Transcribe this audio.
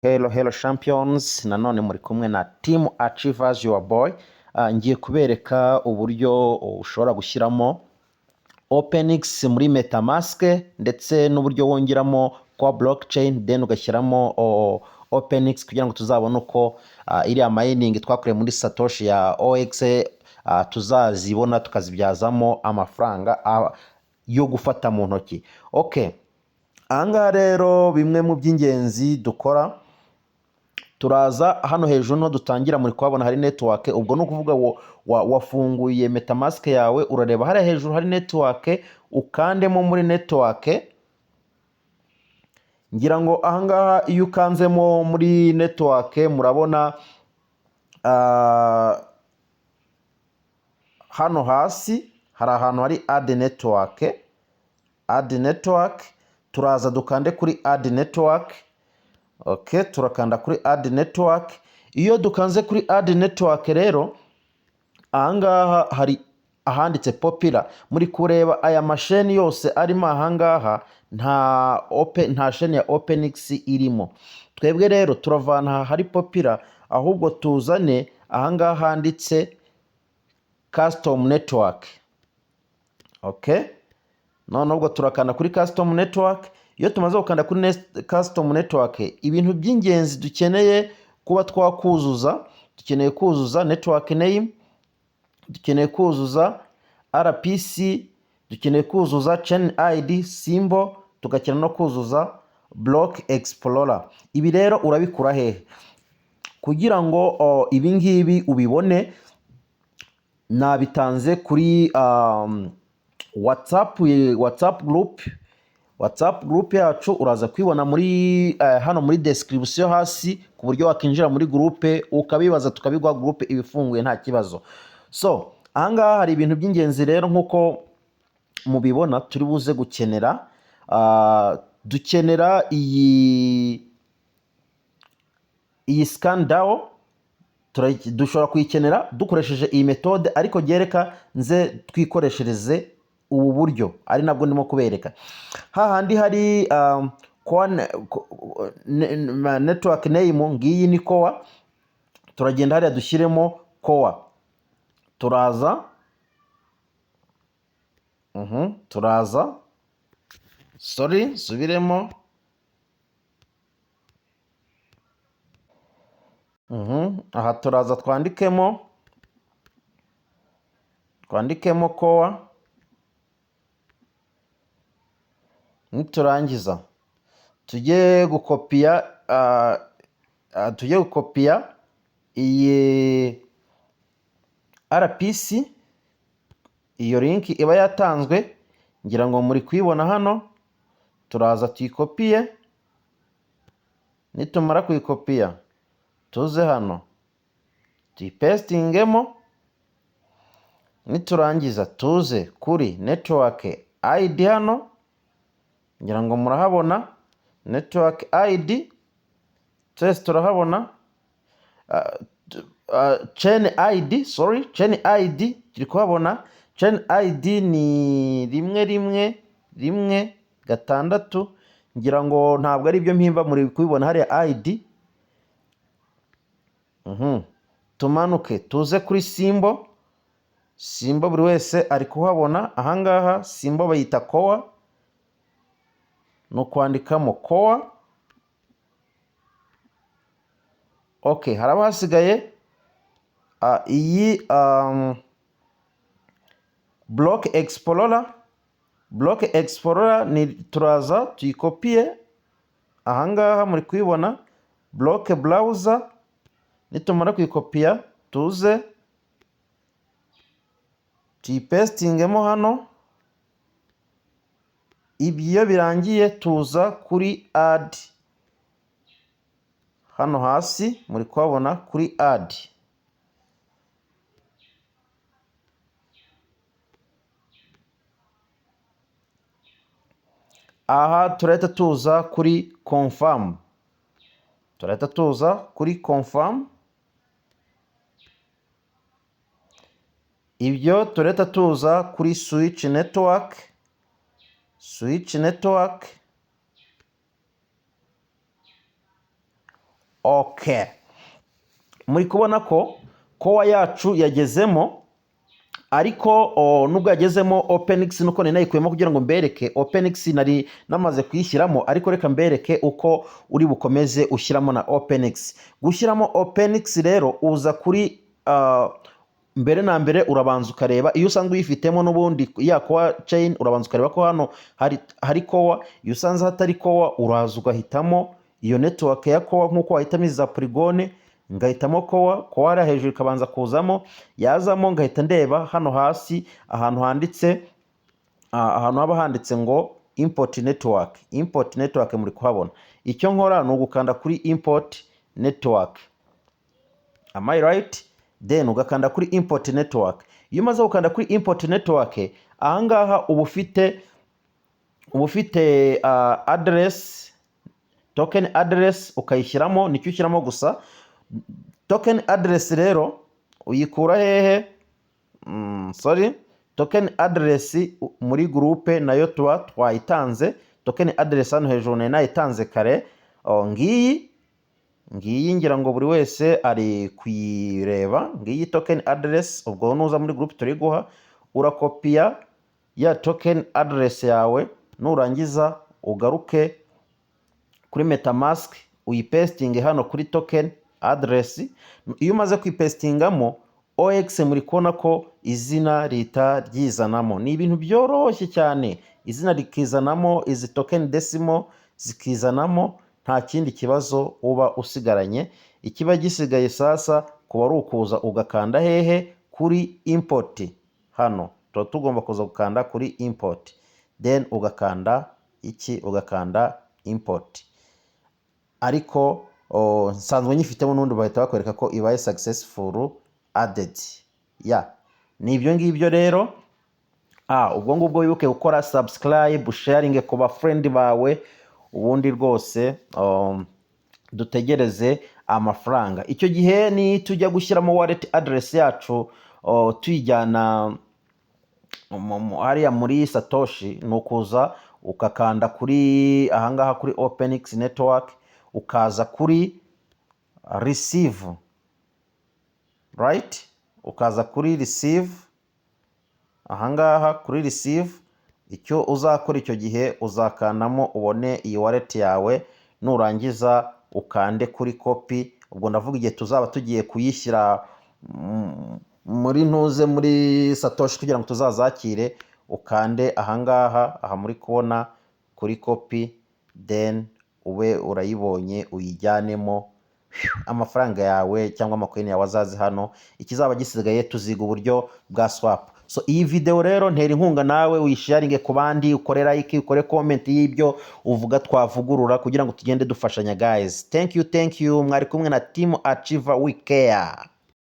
Hello, hello champions, nanone muri kumwe na Team Achievers, your boy. Ngiye kubereka uburyo ushobora gushyiramo OpenX muri MetaMask, ndetse n'uburyo wongeramo kwa blockchain, then ugashyiramo OpenX kugira ngo tuzabone uko iriya mining twakoreye muri Satoshi ya OX tuzazibona tukazibyazamo amafaranga yo gufata mu ntoki. Okay. Ahangaha rero bimwe mu by'ingenzi dukora, turaza hano hejuru no dutangira, muri kuhabona hari network. Ubwo ni ukuvuga wafunguye MetaMask yawe, urareba hariya hejuru hari network, ukandemo muri network. Ngira ngo ahangaha iyo ukanzemo muri network murabona hano hasi hari ahantu hari add network. Add network, turaza dukande kuri add network. Okay, turakanda kuri add network. Iyo dukanze kuri add network rero, ahangaha hari ahanditse popular. Muri kureba aya ma chain yose arimo ahangaha, nta chain ya OpenX irimo. Twebwe rero turavana aha hari popular, ahubwo tuzane ahangaha handitse custom network. Okay, none ubwo turakanda kuri custom network. Iyo tumaze gukanda kuri custom network, ibintu by'ingenzi dukeneye kuba twakuzuza, dukeneye kuzuza network name, dukeneye kuzuza RPC, dukeneye kuzuza chain ID, symbol, tugakenera no kuzuza block explorer. Ibi rero urabikura hehe? Kugira ngo ibi ngibi ubibone, nabitanze kuri WhatsApp group. WhatsApp group yacu uraza kwibona muri hano muri description hasi, ku buryo wakinjira muri groupe ukabibaza tukabiguha. Groupe iba ifunguye, nta kibazo. So ahangaha hari ibintu by'ingenzi rero nk'uko mubibona turi buze gukenera. Dukenera iyi scan DAO, dushobora kuyikenera dukoresheje iyi méthode, ariko gereka nze twikoreshereze ubu buryo ari nabwo ndimo kubereka. Hahandi hari network name, ngiyi ni Core. Turagenda hariya dushyiremo Core. Turaza, turaza, sorry, nsubiremo. Aha turaza twandikemo Core. Niturangiza tujye gukopiya iyi RPC, iyo link iba yatanzwe, ngira ngo muri kuyibona hano. Turaza tuyikopiye. Nitumara kuyikopiya, tuze hano tuyipesitingemo. Niturangiza tuze kuri network ID hano, ngira ngo murahabona network ID, twese turahabona. Chain ID, sorry, chain ID turi kuhabona. Chain ID ni 1116. Ngira ngo ntabwo ari ibyo mpimba, muri kubibona hariya ID. Tumanuke tuze kuri symbol. Symbol buri wese ari kuhabona ahangaha, symbol bayita Core, ni ukwandikamo Core. Okay, haraba hasigaye iyi block explorer. Block explorer ni turaza tuyikopiye ahangaha, muri kuyibona block browser. Nitumara kuyikopiya, tuze tuyipesitingemo hano. Ibyo birangiye, tuza kuri add hano hasi, muri kuhabona kuri add. Aha turahita tuza kuri confirm, turahita tuza kuri confirm. Ibyo turahita tuza kuri switch network, switch network. Okay, muri kubona ko Core yacu yagezemo, ariko nubwo yagezemo, OpenX nuko nari nayikuyemo kugira ngo mbereke. OpenX nari namaze kuyishyiramo, ariko reka mbereke uko uri bukomeze ushyiramo na OpenX. Gushyiramo OpenX rero, uza kuri mbere na mbere urabanza ukareba iyo usanzwe uyifitemo n'ubundi ya Core chain. Urabanza ukareba ko hano hari Core. Iyo usanze hatari Core, uraza ugahitamo iyo network ya Core, nk'uko wahitamo izi za Polygon. Ngahitamo Core. Core hariya hejuru ikabanza kuzamo. Yazamo, ngahita ndeba hano hasi ahantu handitse ahantu haba handitse ngo "import network". Import network muri kuhabona. Icyo nkora ni ugukanda kuri import network. Am I right? Then ugakanda kuri import network. Iyo umaze gukanda kuri import network, ahangaha uba ufite address, token address, ukayishyiramo. Nicyo ushyiramo gusa. Token address rero uyikura hehe? Sorry, token address muri groupe nayo tuba twayitanze. Token address hano hejuru nari nayitanze kare. Oh, ngiyi, ngiyi, ngira ngo buri wese ari kuyireba. Ngiyi token address. Ubwo nuza muri groupe turi guha, urakopiya ya token address yawe. Nurangiza ugaruke kuri MetaMask, uyipesitinge hano kuri token address. Iyo umaze kuyipesitingamo, OX muri kubona ko izina rihita ryizanamo. Ni ibintu byoroshye cyane. Izina rikizanamo, izi token decimal zikizanamo, nta kindi kibazo uba usigaranye. Ikiba gisigaye sasa kuba ari ukuza ugakanda hehe? Kuri import. Hano tuba tugomba kuza gukanda kuri import, then ugakanda iki? Ugakanda import. Ariko nsanzwe nyifitemo n'ubundi, bahita bakwereka ko ibaye successful added. Ya, ni ibyo ngibyo rero. Ubwo ngubwo wibuke gukora subscribe, sharing ku ba friend bawe. Ubundi rwose dutegereze amafaranga. Icyo gihe ni tujya gushyiramo wallet address yacu, tuyijyana hariya muri Satoshi, ni ukuza ukakanda kuri ahangaha kuri OpenX network, ukaza kuri receive, right? Ukaza kuri receive, ahangaha kuri receive. Icyo uzakora icyo gihe, uzakandamo ubone iyi wallet yawe. Nurangiza ukande kuri copy. Ubwo ndavuga igihe tuzaba tugiye kuyishyira muri ntuze, muri Satoshi, kugira ngo tuzazakire. Ukande ahangaha, aha muri kubona kuri copy, then ube urayibonye, uyijyanemo amafaranga yawe cyangwa amacoin yawe azaze hano. Ikizaba gisigaye, tuziga uburyo bwa swap. So iyi video rero, ntera inkunga nawe uyisharinge ku bandi, ukore like, ukore comment y'ibyo uvuga twavugurura, kugira ngo tugende dufashanya. Guys, thank you, thank you. Mwari kumwe na Team Achiever, we care.